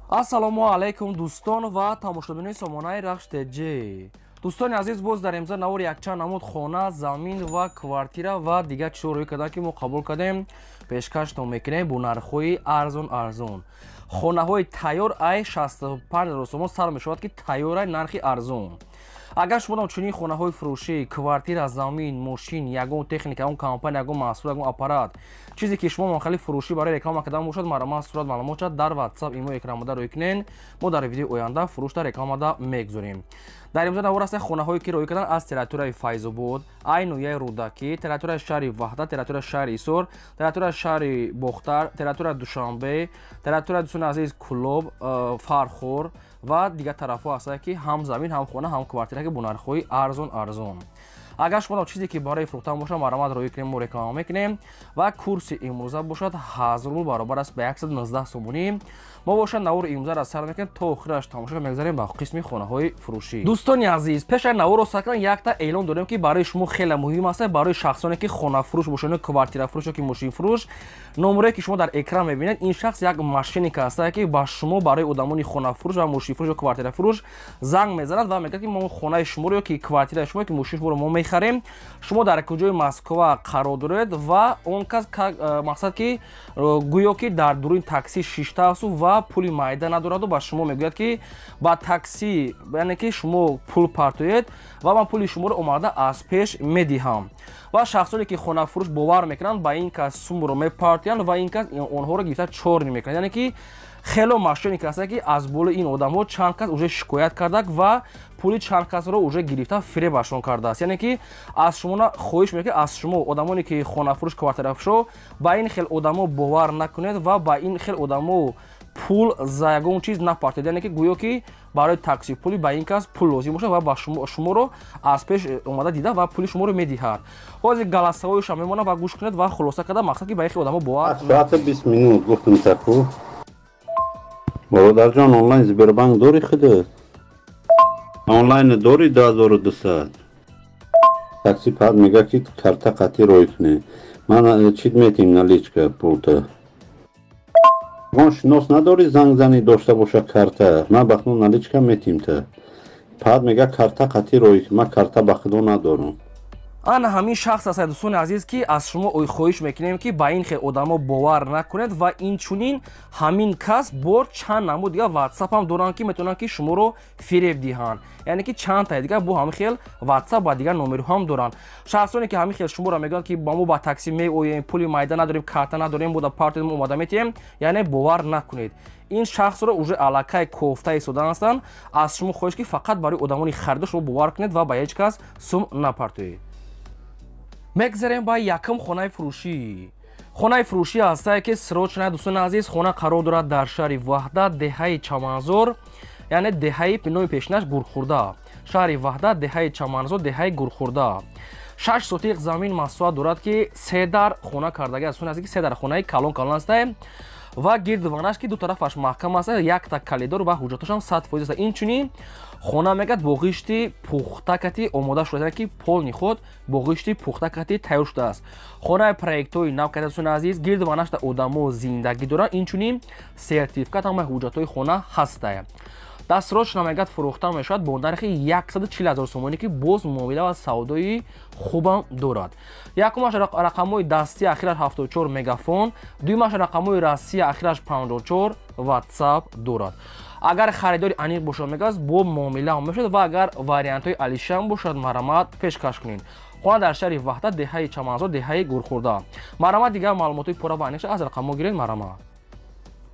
Ассалому алайкум, дӯстон ва тамошобинони сомонаи Рахш ТЖ. Дӯстони азиз, боз дар имза навор якчанд намуд хона, замин ва квартира ва дигар чизҳо рӯй кардан, ки мо қабул кардем, пешкаштон мекунем бо нархҳои арзон арзон. Хонаҳои тайёр ай 65 0 сомон сар мешавад, ки тайёрай, нархи арзон. Агар шумо чунин хонаҳои фурӯшӣ, квартира, замин, мошин, ягон техника, ягон компания, ягон маҳсул, ягон аппарат, чизе ки шумо мохали фурӯшӣ барои реклама кардан бошад, марҳамат, сурат, маълумот дар WhatsApp, имо, экранмода рӯй кунен. Мо дар видеои оянда фурӯшда, рекламада мегузорем. Дар имзо навор аст хонаҳое, ки рӯй кардан аз территорияи Файзобод, ай ноҳияи Рӯдакӣ, территорияи шаҳри Ваҳдат, территорияи шаҳри Исор, территорияи шаҳри Бохтар, территорияи Душанбе, территорияи, дӯстони азиз, Кулоб, Фархор ва дигар тарафҳо ҳастанд, ки ҳам замин, ҳам хона, ҳам квартира, ки бо нархҳои арзон арзон. Агар шумо чизе ки барои фурӯхтан бошад, марҳамат, рӯй кунем, мо реклама мекунем. Ва курси имрӯза бошад 1000 рубл, баробар аст ба 119 сомонӣ. Мо бошад навори имрӯзаро сар мекунем, то охираш тамошо мегзарем ба қисми хонаҳои фурӯшӣ. Дӯстони азиз, пеш аз наворро сар кардан якта эълон дорем, ки барои шумо хеле муҳим аст, барои шахсоне ки хонафурӯш бошанд, квартирафурӯш ё ки мошинфурӯш. Номерое ки шумо дар экран мебинед, ин шахс як мошенник аст, ки ба шумо барои одамони хонафурӯш ва мошинфурӯш ё квартирафурӯш занг мезанад ва мегӯяд, ки мо хонаи шуморо ё ки квартираи шумо ё ки мошини шуморо мо мехарем, шумо дар куҷои Москва қарор доред? Ва он кас мақсад ки гӯё ки дар дуруни такси шиштаасту ва пули майда надораду ба шумо мегӯяд, ки ба такси, яъне ки шумо пул партоед ва ман пули шуморо омада аз пеш медиҳам. Ва шахсоне ки хонафурӯш бовар мекунанд, ба ин кас сумро мепартоянд ва ин кас онҳоро гирифта чор мекунад. Яъне ки хело мошенник ҳастанд, ки аз болои ин одамҳо чанд кас уже шикоят кардак ва пули чанд касро уже гирифта фиребашон кардааст. Яъне ки аз шумо хоҳиш мекунад, аз шумо одамоне ки хонафурӯш, квартирафурӯшо, ба ин хел одамо бовар накунед ва ба ин хел одамо пул за ягон чиз напартед. Яъне ки гӯё ки барои такси пули ба ин кас пул лозим бошад ва ба шуморо аз пеш омада дида ва пули шуморо медиҳад. Ҳозир голосовойша мемонам ва гӯш кунед ва хулоса карда мақсад ки ба ин хел одамо бовар. Соата 20 минут гуфтам таку. Бародарҷон, онлайн Сбербанк дори худат? Онлайн дори 2200? Такси пад мега, ки карта қатӣ рой кунӣ. Ман чит метим, наличка пулта. Он шинос надори, занг зани, дошта боша карта? Ман бахну наличка метим та. Пад мега, карта қатӣ рой. Ман карта ба худо надорам. Ана ҳамин шахс аст, дӯстони азиз, ки аз шумо хоҳиш мекунем, ки ба ин хел одамо бовар накунед. Ва инчунин ҳамин кас бор чанд намуд дигар ватсапам доранд, ки метавонанд ки шуморо фиреб диҳанд. Яъне ки чанд таи дигар бо ҳамин хел ватсап ва дигар номерҳоам доранд. Шахсоне ки ҳамин хел шуморо мегӯянд, ки ба мо ба такси меоем, пули майда надорем, карта надорем, буда партоем, омода метиҳем, яъне бовар накунед. Ин шахсро уже аллакай кофта истодан ҳастанд. Аз шумо хоҳиш, ки фақат барои одамони харидор шумо бовар кунед ва ба ҳеҷ кас сум напартоед. Мегзарем ба якум хонаи фурӯшӣ. Хонаи фурӯшӣ ҳастае, ки срочно, дӯстони азиз, хона қарор дорад дар шаҳри Ваҳдат, деҳаи Чаманзор, яъне деҳаи номи пешинаш Гурхурда. Шаҳри Ваҳдат, деҳаи Чаманзор, деҳаи Гурхурда. 6 сотиқ замин масоҳат дорад, ки се дар хона кардаги аст, ки се дар хонаи калон калон астае ва гирдуванаш ки ду тарафаш маҳкам аст, якта калидор ва ҳуҷҷатошам 100% аст. Инчунин хона мегӯяд бо ғишти пухтакати омода шуда, ки полный худ бо ғишти пухтакати тайёр шудааст. Хонаи проектҳои нав карда, дӯстони азиз, гирдуванашда одамо зиндагӣ доранд. Инчунин сертификат, ҳамаи ҳуҷҷатҳои хона ҳастая. Дастрочно мегӯяд фурӯхта мешавад бо нархи 140 000 сомонӣ, ки боз муомила ва савдои хубам дорад. Якумаш рақамҳои дастӣ, ахираш 74, Мегафон, дуюмаш рақамҳои Россия, ахираш 54, Ватсап дорад. Агар харидори аниқ бошад, мегӯяд, бо муомила мешавад ва агар вариантҳои алишам бошад, марҳамат, пешкаш кунед. Хона дар шаҳри Ваҳдат, деҳаи Чаманзор, деҳаи Гурхурда. Марҳамат, дигар маълумотҳои пурра ва аниқша аз рақамҳо гиред, марҳамат.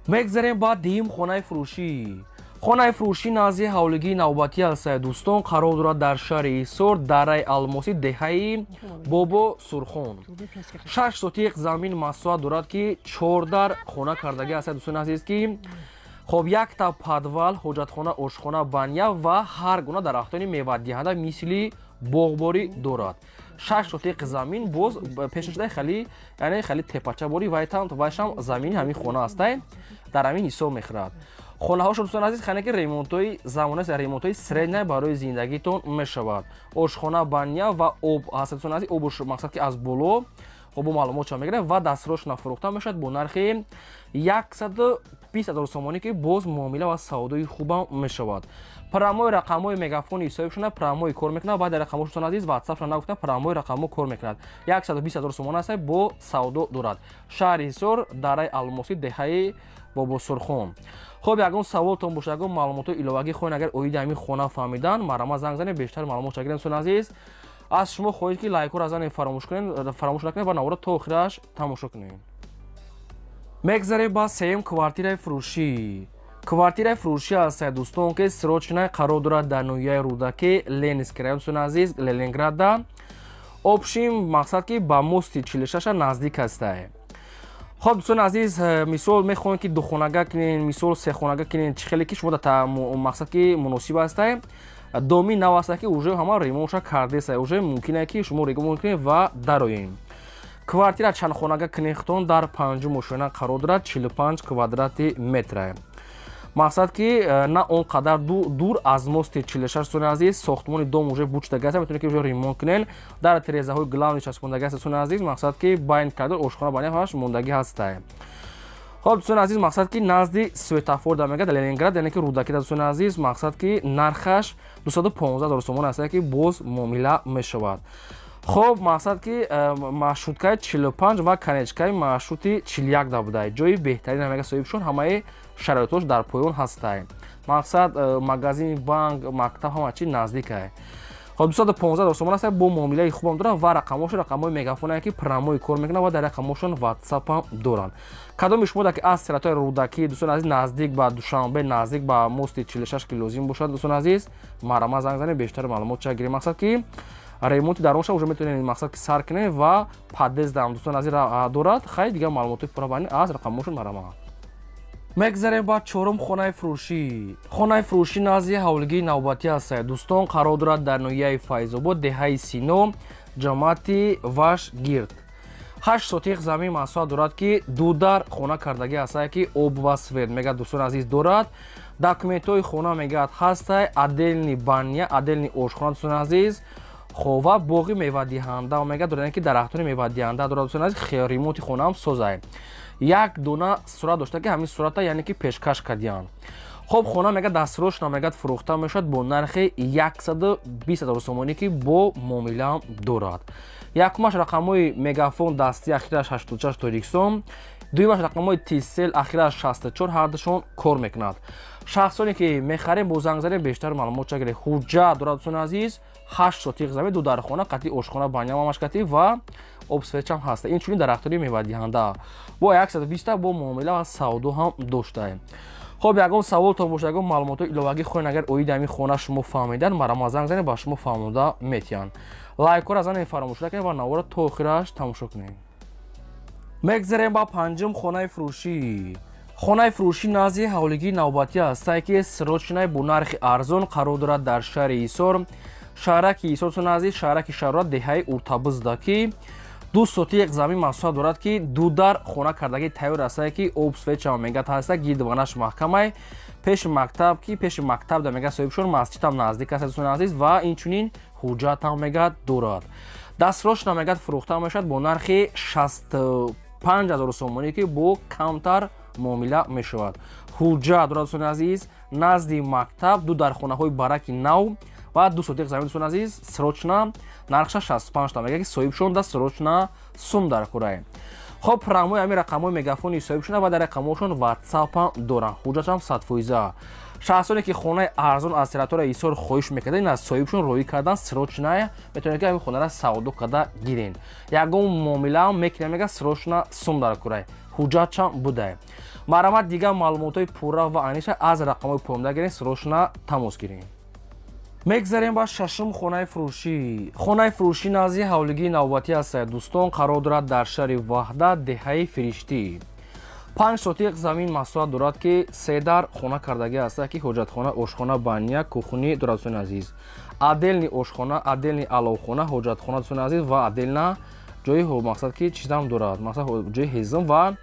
Мегзарем ба дуюм хонаи фурӯшӣ. Хонаи фурӯшӣ назди ҳавлигии навбатӣ аст, дӯстон, қарор дорад дар шаҳри Ҳисор, дараи Алмосӣ, деҳаи Бобо Сурхон. 6 сотиқ замин масоҳат дорад, ки чордар хона кардагӣ аст, дӯстони азиз, ки хоб якта подвал, ҳоҷатхона, ошхона, баня ва ҳар гуна дарахтони мевадиҳанда, мисли боғборӣ дорад. 6 сотиқ замин боз пешнашудаи хали, яъне хали тепача борӣ вайтам вайшам замини ҳамин хона астай, дар ҳамин ҳисоб мехӯрад. Хонаҳошо, дӯстони азиз, хане ки ремонтҳои замона, ремонтҳои средняя барои зиндагитон мешавад. Ошхона, баня ва об ҳаст, дӯстони азиз, обуш мақсад ки аз боло. Хоб, бо маълумот ча мегирад ва дастрочно фурӯхта мешавад бо нархи 100. 20 000 сомонӣ, ки боз муомила ва савдои хубам мешавад. Прямой рақамҳои Мегафони ҳисобшона прямой кор мекунад ва дар рақамҳошон, азиз, ватсапшон нагуфтам, прямой рақамҳо кор мекунад. 120 000 сомон аст, бо савдо дорад. Шаҳри Ҳисор, дараи Алмосӣ, деҳаи Бобосурхон. Хоб, ягон саволтон бошад, ягон маълумотҳои иловагӣ хоҳед, агар оиди ҳамин хона фаҳмидан, марҳамат, занг занед, бештар маълумот гирем. Дӯстони азиз, аз шумо хоҳед, ки лайкҳоро аз ане фаромӯш накунед ва наворо то охираш тамошо кунед. Мегзарем ба сеюм квартираи фурӯшӣ. Квартираи фурӯшӣ аст, дӯстон, ки срочно қарор дорад дар ноҳияи Рӯдакӣ, Ленинский район, дӯстони азиз, Ленинграда. Общем, мақсад, ки ба мости 46 наздик ҳастае. Хоб, дӯстони азиз, мисол, мехоҳем, ки духонага кунен, мисол, сехонага кунен, чӣ хеле ки шумо мақсад ки муносиб ҳастае. Доми нав аста, ки уже ҳама ремонтша кардеса, уже мумкин ки шумо ремонт кунед ва дароем. Квартира чандхонага кунехтон, дар панҷум ошёна қарор дорад, 45 квадрати метра. Мақсад, ки на он қадар дур аз мости 46. Дӯстони азиз, сохтмони дом уже бучдагаста, метавонед, ки уже ремонт кунен. Дар терезаҳои главный часпондагиаст, дӯстони азиз. Мақсад, ки байн карда ошхона баня ҳамаш мондагӣ ҳастае. Хоб, дӯстони азиз, мақсад, ки назди светофор да мегӯяд, Ленинград, яъне ки Рӯдакӣ, дӯстони азиз. Мақсад, ки нархаш 215 000 сомон аст, ки боз муомила мешавад. Хоб, мақсад, ки маршруткаи 45 ва конечкаи маршрути 41 да буда. Ҷои беҳтарин мега соҳибшон, ҳамаи шароитош дар поён ҳастай. Мақсад, магазин, банк, мактаб, ҳама чи наздикай. Хоб, 215 000 сомон аст, бо муомилаи хубам доранд ва рақамҳошон рақамҳои Мегафоне, ки прямой кор мекунанд ва дар рақамҳошон ватсапам доранд. Кадоми шумо ки аз территорияи Рӯдакӣ, дӯстони азиз, наздик ба Душанбе, наздик ба мости 46 ки лозим бошад, дӯстони азиз, марҳамат, занг занед, бештар маълумот ча гирем. Мақсад, ки ремонти даронша уже метавонед, мақсад, ки сар кунед ва подъездам, дӯстони азиз, дорад. Хай, дигар маълумотҳои пурра бани аз рақамҳошон, марҳамат. Мегзарем ба чорум хонаи фурӯшӣ. Хонаи фурӯшӣ назди ҳавлигии навбатӣ аст, дӯстон, қарор дорад дар ноҳияи Файзобод, деҳаи Сино, ҷамоати Вашгирд. 8 сотих замин масоҳат дорад, ки ду дар хона кардагӣ ҳастае, ки об ва свет, мегӯяд, дӯстони азиз, дорад. Документҳои хона, мегӯяд, ҳастай, отдельный баня, отдельный ошхона, дӯстони азиз. Хоб, ва боғи мевадиҳанда, мегӯяд, дорад, ки дарахтони мевадиҳанда дорад, дӯстони азиз. Ремонти хонаам созае. Як дона сурат дошта, ки ҳамин сурата, яъне ки, пешкаш кардиянд. Хоб, хона, мегӯяд, дастсрочно, мегӯяд, фурӯхта мешавад бо нархи 120 000 сомонӣ, ки бо муомилаам дорад. Якумаш рақамҳои Мегафон дастӣ, ахираш 86, Тоҷикистон, дуюмаш рақамҳои Тисел, ахираш 64, ҳардушон кор мекунад. Шахсоне ки мехарем, бо занг занем, бештар маълумот ча гирем. Ҳуҷҷат дорад, дӯстони азиз. 8 сотих замин, ду дархона, қатъи ошхона, баня мамашкатӣ ва об, светчам ҳаста, инчунин дарахтони мевадиҳанда. Бо 120 бо муомила ва савдо ҳам доштаем. Хоб, ягон саволтон бошад, ягон маълумотҳои иловагӣ хоҳед, агар оиди ҳамин хона шумо фаҳмидан, марҳамат, занг занед, ба шумо фаҳмода метиҳанд. Лайкҳоро занед, фаромӯш накунед ва наворо то охираш тамошо кунед. Мегзарем ба панҷум хонаи фурӯшӣ. Хонаи фурӯшӣ назди ҳавлигии навбатӣ ҳастае, ки срочно бо нархи арзон қарор дорад дар шаҳри Ҳисор, шаҳраки Ҳисор, назди шаҳраки Шарорат, деҳаи Уртабузда, ки 2 сотих замин масоҳат дорад, ки ду дар хона кардагӣ тайёр ҳастае, ки об, светчам, мегӯяд, ҳаста, гирдванаш маҳкамай, пеши мактаб, ки пеши мактаб да, мегӯяд, соҳибшон, масҷидам наздик аст, дӯстони азиз, ва инчунин ҳуҷҷатам, мегӯяд, дорад. Дастсрочно, мегӯяд, фурӯхта мешавад бо нархи 65 000 сомонӣ, ки бо камтар муомила мешавад. Ҳуҷҷат дорад, дӯстони азиз. Назди мактаб, ду дархонаҳои бараки нав ва 2 сотих замин, дӯстони азиз, срочно нархша 65 та, мегӯяд, ки соҳибшон да срочно сум дар курае. Хоб, прямой ҳамин рақамҳои Мегафони соҳибшона ва дар рақамҳошон ватсапам доранд. Ҳуҷҷатам 100%. Шахсоне ки хонаи арзон аз территорияи Ҳисор хоҳиш мекарданд, аз соҳибшон роҳӣ кардан, срочно метавонед, ки ҳамин хонаро савдо карда гирен. Ягон муомилаам мекунем, мега, срочно сум дар курае, ҳуҷҷатчам будае. Марҳамат, дигар маълумотҳои пурра ва аниша аз рақамҳои поёнда гирен, срочно тамос гирем. Мегзарем ба шашум хонаи фурӯшӣ. Хонаи фурӯшӣ назди ҳавлигии навбатӣ аст, дӯстон, қарор дорад дар шаҳри Ваҳдат, деҳаи Фириштӣ. 5 сотих замин масоҳат дорад, ки се дар хона кардагӣ аст, ки ҳоҷатхона, ошхона, баня, кухни дорад, дӯстони азиз, отдельный ошхона, отдельный аловхона, ҳоҷатхона, дӯстони азиз, ва отдельно ҷои, мақсад, ки чизам дорад, мақсад, ҷои ҳезм ва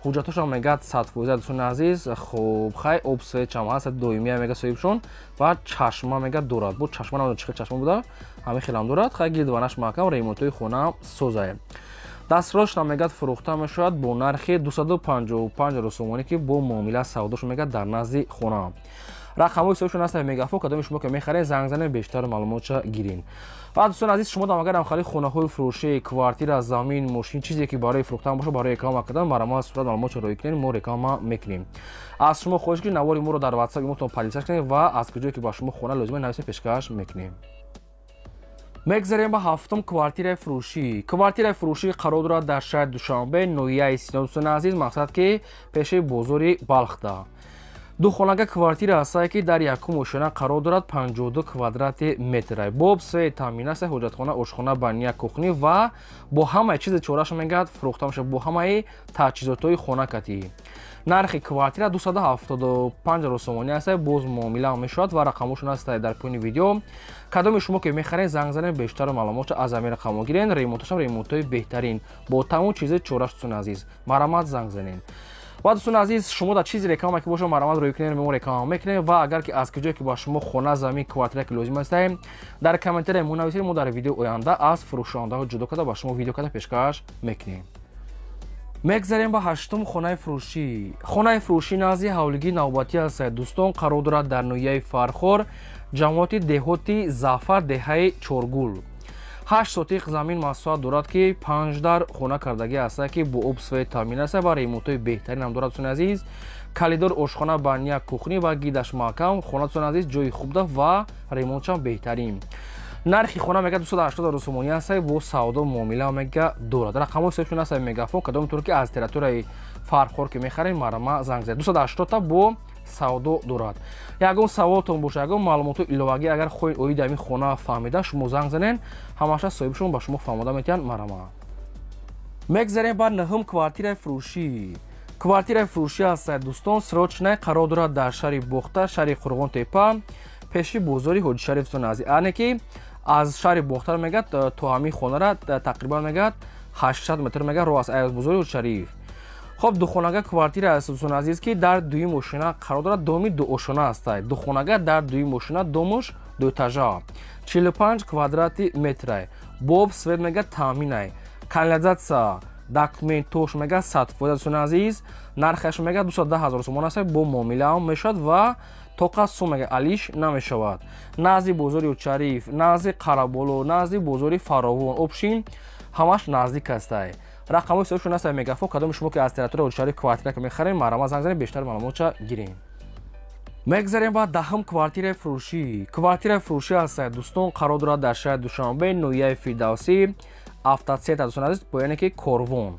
ҳуҷҷатҳошам, мегӯяд, 100%, дӯстони азиз. Хуб, хай, об, светчам ҳаст, доимия, мега, соҳибшон, ва чашма, мега, дорад. Бо чашма намедонам, чӣ хел чашма буда, ҳамин хелам дорад. Хай, гирдванаш маҳкам, ремонтҳои хонаам созае. Дастрочно мегӯяд фурӯхта мешавад бо нархи 255 сомонӣ, ки бо муомила савдошо мегӯяд дар назди хона. Рақамҳои ҳисобшон ҳаст Мегафон, кадоми шумо ки мехаред, занг занед, бештар маълумотша гирин. Ва дӯстони азиз, шумо дам агарам хали хонаҳои фурӯшӣ, квартира, замин, мошин, чизе ки барои фурӯхтан бошад, барои реклама кардан, марама сурат маълумотша роӣ кунед, мо реклама мекунем. Аз шумо хоҳиш ки навори моро дар WhatsApp мотон подписаться кунед ва аз куҷое ки ба шумо хона лозима нависед, пешкаш мекунем. Мегзарем ба ҳафтум квартираи фурӯшӣ. Квартираи фурӯшӣ қарор дорад дар шаҳри Душанбе, ноҳияи Сино, дӯстони азиз, мақсад ки пеши бозори Балхда. Духонага квартира ҳастае, ки дар якум ошёна қарор дорад, 52 квадрати метр. Бо об свет таъмин аст, ҳоҷатхона, ошхона, баня, кухня ва бо ҳамаи чизи чорааш мегӯяд фурӯхта мешавад, бо ҳамаи таҷҳизотҳои хона катӣ. Нархи квартира 275 сомонӣ аст, боз муомила мешавад ва рақамҳошон аст дар поёни видео. Кадоми шумо ки мехаред, занг занед, бештар маълумотро аз ҳамин рақамҳо гирен. Ремонташам ремонтҳои беҳтарин, бо тамом чизи чораш, дӯстони азиз, марҳамат, занг занед. Ва дӯстони азиз, шумо дар чизи реклама ки боша, марҳамат, рӯй кунед, мо реклама мекунем. Ва агар ки аз куҷое ки ба шумо хона, замин, квартира ки лозим аст, дар комментария мо нависед, мо дар видеои оянда аз фурӯшондаҳо ҷудо карда ба шумо видео карда пешкаш мекунем. Мегзарем ба ҳаштум хонаи фурӯшӣ. Хонаи фурӯшӣ назди ҳавлигии навбатӣ аст, дӯстон, қарор дорад дар ноҳияи Фархор, ҷамоати деҳоти Зафар, деҳаи Чоргул. 8 сотих замин масоҳат дорад, ки панҷ дар хона кардагӣ аст, ки бо об свет таъмин аст ва ремонтҳои беҳтарин ҳам дорад, дӯстони азиз. Калидор, ошхона, баня, кухня ва гидаш маҳкам. Хона, дӯстони азиз, ҷои хуб да ва ремонтшам беҳтарин. Нархи хона мега 280 сомонӣ аст, бо савдо муомила мега дорад. Рақамҳои ҳисобшон аст Мегафон, кадомтон ки аз территорияи Фархор ки мехарем, марама, занг занед. 280 та бо савдо дорад. Ягон саволтон боша, ягон маълумоти иловагӣ агар хоҳед оиди ҳамин хона фаҳмида, шумо занг занед, ҳамаша соҳибшон ба шумо фаҳмода метиҳанд, марама. Мегзарем ба нӯҳум квартираи фурӯшӣ. Квартираи фурӯшӣ аст, дӯстон, срочно қарор дорад дар шаҳри Бохтар, шаҳри Қурғонтепа, пеши бозори Ҳоҷишариф, дӯстони азиз. Яъне ки аз шаҳри Бохтар мегӯяд то ҳамин хонара тақрибан мегӯяд 800 метр мегӯяд роҳ аст аз бозори Ҳоҷишариф. Хоб, духонага квартира аст, дӯстони азиз, ки дар дуюм ошёна қарор дорад, доми дуошёна аст. Духонага дар дуюм ошёна, домуш дуэтажа, 45 квадрати метрай, бо об свет мега таъминай, канализатсия, документош мега 100%, дӯстони азиз. Нархаш мега 210 ҳазор сомон аст, бо муомилаам мешавад ва тоқа сум мега алиш намешавад. Назди бозори Учариф, назди Қараболо, назди бозори Фаровон, общем, ҳамаш наздик ҳастай. Рақамҳои ҳисобшон аст Мегафон, кадоми шумо ки аз территорияи Ҳоҷишариф квартира ки мехарем, марҳамат, занг занед, бештар маълумотша гирем. Мегзарем ба даҳум квартираи фурӯшӣ. Квартираи фурӯшӣ аст, дӯстон, қарор дорад дар шаҳри Душанбе, ноҳияи Фирдавсӣ, автоцентр, дӯстони азиз, яъне ки Корвон.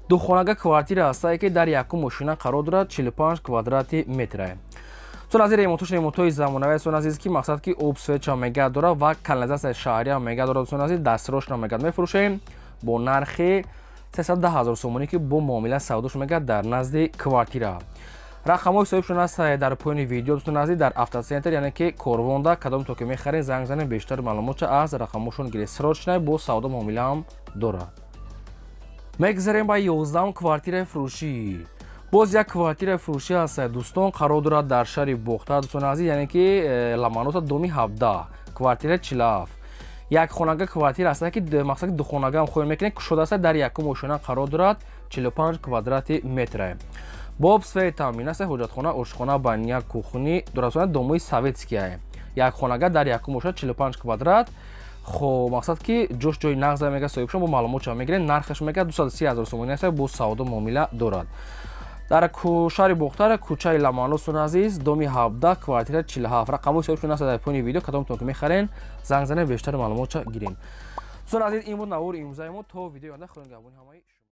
Духонага квартира ҳастае, ки дар якум ошёна қарор дорад, 45 квадрати метре. Дӯстони азиз, ремонтош ремонтҳои замонавӣ, дӯстони азиз, ки мақсад ки об светча мега дорад ва канализатсияи шаҳриам мега дорад, дӯстони азиз. Дастрочно мега мефурӯшем бо нархи 310 ҳазор сомонӣ, ки бо муомила савдош мега дар назди квартира. Рақамҳои ҳисобшон аст дар поёни видео, дӯстони азиз, дар автоцентр, яъне ки Корвонда. Кадом то ки мехаред, занг занед, бештар маълумотша аз рақамҳошон гиред. Срочно бо савдо муомилаам дорад. Мегзарем ба 11-ум квартираи фурӯшӣ. Боз як квартираи фурӯшӣ аст, дӯстон, қарор дорад дар шаҳри Бохтар, дӯстони азиз, яъне ки Ламаноса, доми 17, квартира 47. Як хонага квартира аст, ки мақсад ки духонагаам хоҳем мекунед, кушода аст, дар якум ошёна қарор дорад, 45 квадрати метре, бо об свет таъмин аст, ҳоҷатхона, ошхона, баня, кухня дорад, домои советския. Як хонага дар якум ошёна, 45 квадрат. Хоб, мақсад ки ҷош ҷои нағза мега, соҳибшон бо маълумотша мегиред. Нархаш мега 230 ҳазор сомонӣ аст, бо савдо муомила дорад. Дар шаҳри Бохтар, кӯчаи Ламаносун азиз, доми 17, квартира 47. Рақамҳои ҳисобшон аст дар поёни видео, кадомтон ки мехарен, занг занед, бештар маълумотша гирем. Дӯстони азиз, ин буд навори имрӯзаи мо. То видеои оянда, худо нигаҳбони ҳамаи шумо.